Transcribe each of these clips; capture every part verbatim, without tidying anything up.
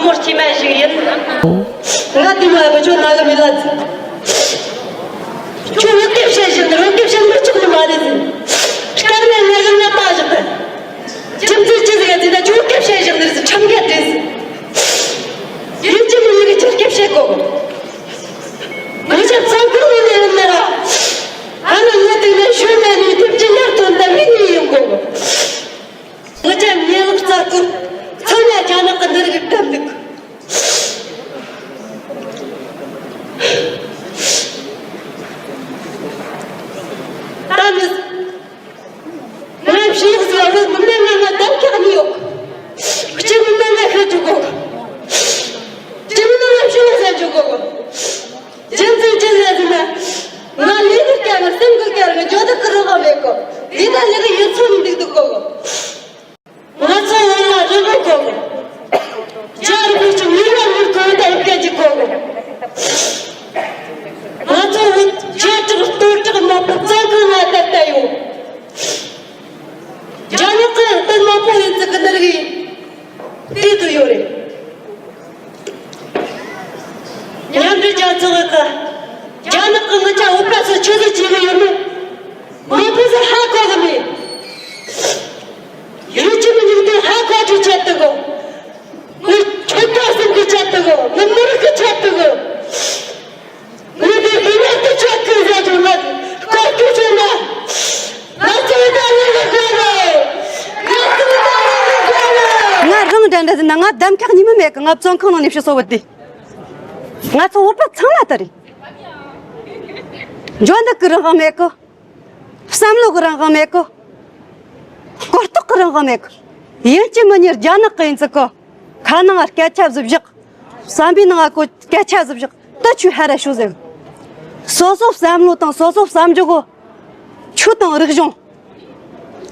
མོ་སྐྱེས་མ་ཞིག་ཡིན། ང་དེ་མ་ཡིན་པ་ཁྱོད་ན་གི་མི་ལ་ཟིན། ཁྱོད་བོད་སྐད་བཤད་བཞིན་དུ་བོད་སྐད་བཤད་མི་ཆོག་ནི་མ་རེད་ཟིན། སྐར་མའི་ང་གི་ང་མ་བཞག་པ། རྒྱུ་མཚན་ཅི་ཟིག་ཡ་ཟིན་ན་ཁྱོད་བོད་སྐད་བཤད་བཞིན་དུ་ཁྲམ་ག་བྲེས་ཟིན། ཡིན་གཅིག་མིན་གཉིས་ཀྱི་ཁྱོད་སྐད་བཤད་དགོ། ང་ཆ་ཚང་ཁུར་ནི་ནི་ཡིན་ན་ར། ཨ་ནི་ངོ་དེ་ནས་ཤོད་ན་ནི་ཐེབས་ཀྱི་ཉར་ཐོན་ད་མི་གཉིས་ཡོང་དགོ། ང་ཆ་ངའི་ལག་རྩ་ཁུར་ཚང་ན་རྒྱ་ནག་གི་འདི་རིགས་བཏབ་འདུག་ད་ནི། ང་ཕྱི་ལོགས་ཟ་བ་མི་མེད་ང་ང་གདམ་ཁག་ནི་ཡོད། སྤྱི་མི་མེད་ང་ཤི་འཇུག་གོ། སྤྱི་མི་མེད་ང་ཕྱི་ལོགས་ཟ་འཇུག་གོ། རྒྱུ་མཚན་ཅི་ཟེར་ཟེར་ན། ང་ལས་ཀྱི་སྐྱ་ང་སེམས་ཀྱི་སྐྱ་ང་འཇོ་དག་གི་རང་དབང་མེད་གོ། འདི་ད་ལས་ཀྱི་ཡིད་ཚོད་འདུག་འདུག་གོ། ང་ཚོ་བོད་ལ་རི་མོ་གོ། རྒྱ་རི་མོ་ཆུ་མི་ལ་མི་གོ་ད་སྐད་ཅིག་གོ། ང་ཚོ་བོད་ཆེ་དྲག་སྟོད་དྲག་ནག་པོ་གཙང་ཁང་ང་ད་ལྟ་ཡོད། རྒྱ་ནག་གི་སྟོད་མང་པོ་ཡིན་ཚུལ་གི་འདི་རིགས་བལྟས་ཐུབ་ཡོད་རེད། མཉམ་འབྲེལ་རྒྱལ་ཚོགས་ཀྱི་རྒྱ་ནག་གི་ངི་ཆ་འོད་པ་སོགས་ཆུ་ཚོད་བྱས་ནས་ཡོད་མེད། མང་པོ་ཟིག་ཧ་གོ་གི་མེད། ཡུལ་གྱི་མི་ཉུང་དུ་ཧ་གོ་ཁྲིད་ཆད་དུ་གོ། ངི་ཁྱོད་ཀྱི་སེམས་ཀྱི་ཆད་དུ་གོ། ངི་མི་རིགས་ཀྱི་ཆད་དུ་གོ། ངས་འདི་མི་ཉག་ཏུ་ཆགས་ཀྱི་བཟའ་བྱུང་ན་ལྐོག་གྱུར་བྱུང་ན། ང་ཚོའི་ད་ལན་ལ་དགོས་ལ། ང་ཚོའི་ད་ལན་ལ་དགོས་ལ། ང་རང་འདྲ་འདྲ་ཟིན་ན་ང་གདམ་ཁག་ཉི་མ་མེད་གི། ང་བཙོན་ཁང་ནང་ནས་ཕྱི་སོ་བུད་དེ། ང་ཚོ་བོད་པ་ཚང་མ་ད་རེད། འཇོན་འདུག་གི་རང་དབང་མེད་གི། བསམ་བློ་གི་རང་དབང་མེད་གི། གོ་རྟོགས་གི་རང་དབང་མེད་གི། ཡིན་གཅིག་མིན་གཉིས་རྒྱ་ནག་གི་ཡིན་ཚུལ་གི། ཁ་ནང་སྐད་ཆ་ཟིག་བཞག་བསམ་པའི་ནང་ང་སྐད་ཆ་ཟིག་བཞག་ད་ཆུ་ཧ་ར་ཤོད་ཟེར། སོ་སོ་བསམ་བློ་དང་སོ་སོ་བསམ་རྒྱུ་གོ། ཆོས་དང་རིག་གཞུང་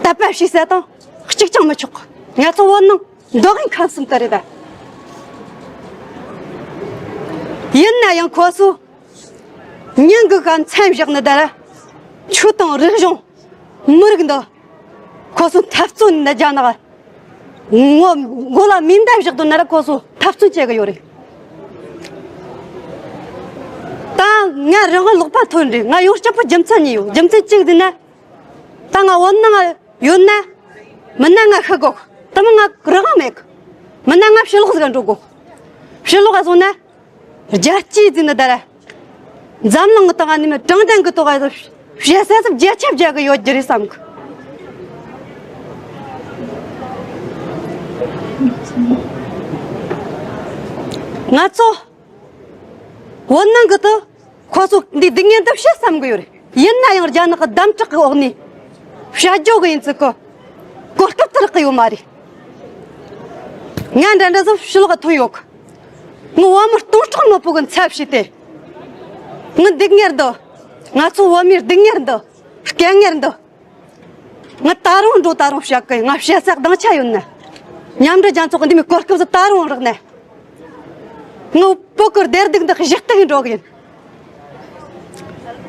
དད་པ་བྱེད་ས་དང་གཅིག་ཀྱང་མི་ཆོག་ང་ཚོ་བོད་ནང་མདོ་དབུས་ཁམས་གསུམ་དུ་རེད་ད། ཡིན་ན་ཡང་ཁོ་ཚོ་ཉིན་གི་ག་མཚན་བཞག་ནི་ད་ར། ཆོས་དང་རིག་གཞུང་མི་རིགས་འདི་ཁོ་ཚོ་འཐབ་རྩོད་ནི་རྒྱ་ནག་ངོ་མགོ་ལ་མེ་མདའ་བཞག་དུས་ན་ར་ཁོ་ཚོ་འཐབ་རྩོད་བྱེད་གི་ཡོད་རེད། ད་ང་རང་ལོག་པ་ཐོན་རེད། ང་ཡོང་སྐྱོད་པའི་རྒྱུ་མཚན་གཉིས་ཡོད། རྒྱུ་མཚན་གཅིག་ཟེར་ན། ད་ང་བོད་ནང་ཡོད་ན། མིན་ན་ང་ཤི་དགོ། དེ་མིན་ང་རང་དབང་མེད་གི། མིན་ན་ང་ཕྱི་ལོགས་ཟིག་འགྲོ་དགོ། ཕྱི་ལོགས་ལ་སོང་ན། རྒྱལ་སྤྱིའི་ཟེར་ནི་ད་ར། འཛམ་གླིང་གི་སྟེང་ནས་མི་དྲང་བདེན་གི་ཐོག་ལ་བཤད་ས་ཚབ་རྒྱ་ཁྱབ་རྒྱག་གི་ཡོད་རྒྱུ་རེད་བསམ་གི། ང་ཚོ་བོད་ནང་གི་དུ་ཁོ་ཚོ་འདི་སྡུག་བསྔལ་འདི་བཤད་བསམ་གི་ཡོད་རེད། ཡིན་ན་ཡང་རྒྱ་ནག་གི་དམ་དྲག་གི་འོག་ནས་བཤད་རྒྱུ་གི་ཡིན་ཚུལ་གི་གོ་སྐབས་དེ་རག་གི་ཡོད་མ་རེད། ང་འདྲ་འདྲ་ཚོ་ཕྱི་ལོགས་ཐོན་ཡོད་གི། ངི་བོད་མི་སྟོང་ཕྲག་མང་པོ་གི་འཚབ་བྱས་ཏེ། ངི་སྡུག་བསྔལ་འདི། ང་ཚོ་བོད་མིའི་སྡུག་བསྔལ་འདི། དཀའ་ངལ་འདི། ང་ད་རུང་འགྲོ་ད་རུང་བཤད་གི། ང་བཤད་ས་གདངས་ཆ་ཡོད་ན། མཉམ་འབྲེལ་རྒྱལ་ཚོགས་ཀྱི་འདི་མོའི་གོ་སྐབས་སུ་ད་རུང་རག་ན། ངི་བོད་གི་བདེ་སྡུག་འདི་གཞི་རྟེན་འགྲོ་གི་ཡིན།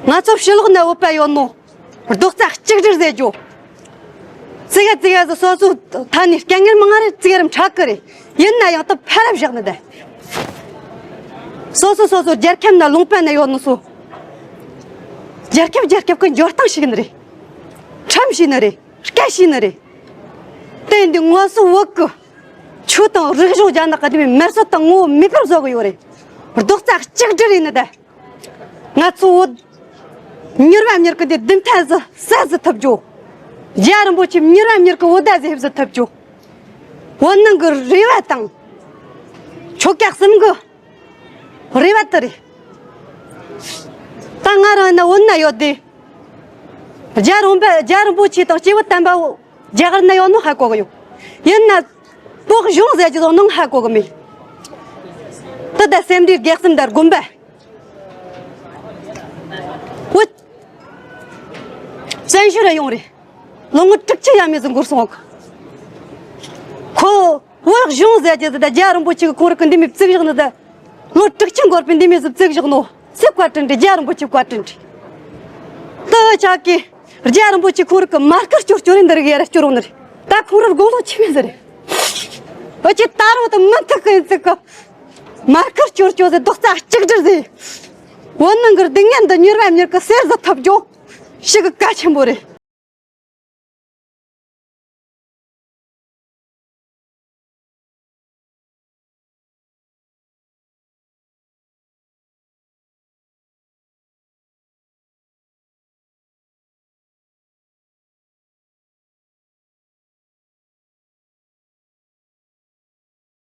ང་ཚོ་ཕྱི་ལོགས་ན་བོད་པ་ཡོད་ནོ། རྡོག་རྩ་གཅིག་སྒྲིལ་ཟེར་རྒྱུ། ཙི་གེ་ཙི་གེ་ཟིག་སོ་སོའི་ཐད་ནས་དཀའ་ངལ་མང་ང་རེད། ཙི་གེ་རེ་འཕྲད་གི་རེད། ཡིན་ན་ཡང་ད་ཕར་བཞག་ནི་ད། སོ་སོ་སོ་སོ་རྒྱལ་ཁབ་ན་ལུང་པ་ན་ཡོད་ནི་སོ། རྒྱལ་ཁབ་རྒྱལ་ཁབ་གི་འབྱོར་སྟངས་ཤིག་ནི་རེད། ཁྲམ་ཤིག་ནི་རེད། སྐད་ཤིག་ནི་རེད། དེ་འདི་ངོ་སོ་བོད་གི་ཆོས་དང་རིག་གཞུང་རྒྱ་ནག་གི་དེ་མི་མེར་སྲོལ་དང་ངོ་བོ་མེད་པར་བཟོ་གི་ཡོད་རེད། རྡོག་རྩ་གཅིག་སྒྲིལ་ཡིན་ནི་ད། ང་ཚོ་བོད་མྱུར་བ་མྱུར་གི་འདི་བདུན་ཐ་ཟི་ས་ཟི་ཐུབ་རྒྱུ། རྒྱལ་བ་རིན་པོ་ཆེ་མྱུར་བ་མྱུར་གི་བོད་ཟླ་ཟི་ཧིབ་ཟི་ཐུབ་རྒྱུ། བོད་ནང་གི་རེ་བ་དང་། ཆོལ་ཁ་གསུམ་གི་རེ་བ་དེ་རེད། ད་ང་རང་ན་བོད་ན་ཡོད་དེ། རྒྱལ་རིན་པོ་རྒྱལ་རིན་པོ་ཆེ་དང་སྐྱེས་བུ་དམ་པ་རྒྱ་གར་ན་ཡོད་ནོ་ཧ་གོ་གི་ཡོད། ཡིན་ན་བོད་གཞུང་ཟེར་རྒྱུ་དང་ནང་ཧ་གོ་གི་མེད། ད་ད་སེམས་འདྲིས་རྒྱལ་སེམས་དར་དགོན་པ། བོད་བཙན་བྱོལ་ར་ཡོང་རེད། ལོ་ངོ་དྲུག་ཅུ་ཡས་མས་ཟིག་འགོར་སོང་། ཁོ་བོད་གཞུང་ཟེར་རྒྱུ་ཟིག་ད་རྒྱལ་བ་རིན་པོ་ཆེ་གི་ཁོང་རང་གི་འདི་མོའི་བཙུགས་བཞག་ནི་ད། ལོ་དྲུག་ཅུ་འགོར་པའི་འདི་མོའི་ཟིག་བཙུགས་བཞག་ནོ་སུའི་བཀའ་དྲིན་རེད། རྒྱལ་བ་རིན་པོ་ཆེའི་བཀའ་དྲིན་རེད། ད་ཆ་གི་རྒྱལ་བ་རིན་པོ་ཆེ་ཁོང་རང་གི་མ་སྐུལ་སྐྱོར་སྐྱོར་རེད། འདི་རིགས་ཡར་སྐྱོར་རོགས་ནི་རེད། ད་ཁོང་རང་དགུང་ལོ་ཆེ་མེད་ཟིག་རེད། ཨོ་ཅི་ད་རུང་དུ་མི་ཐུག་གི་ཡིན་ཟིག་གི། མར་ཁུ་སྐྱོར་སྐྱོར་ཟེར་རྡོག་རྩ་གཅིག་སྒྲིལ་ཟེར། བོད་ནང་གི་སྡུག་བསྔལ་འདི་མྱུར་བ་མྱུར་གི་སེལ་ཟིག་ཐུབ་རྒྱུ་ཞིག་གི་གལ་ཆེན་པོ་རེད།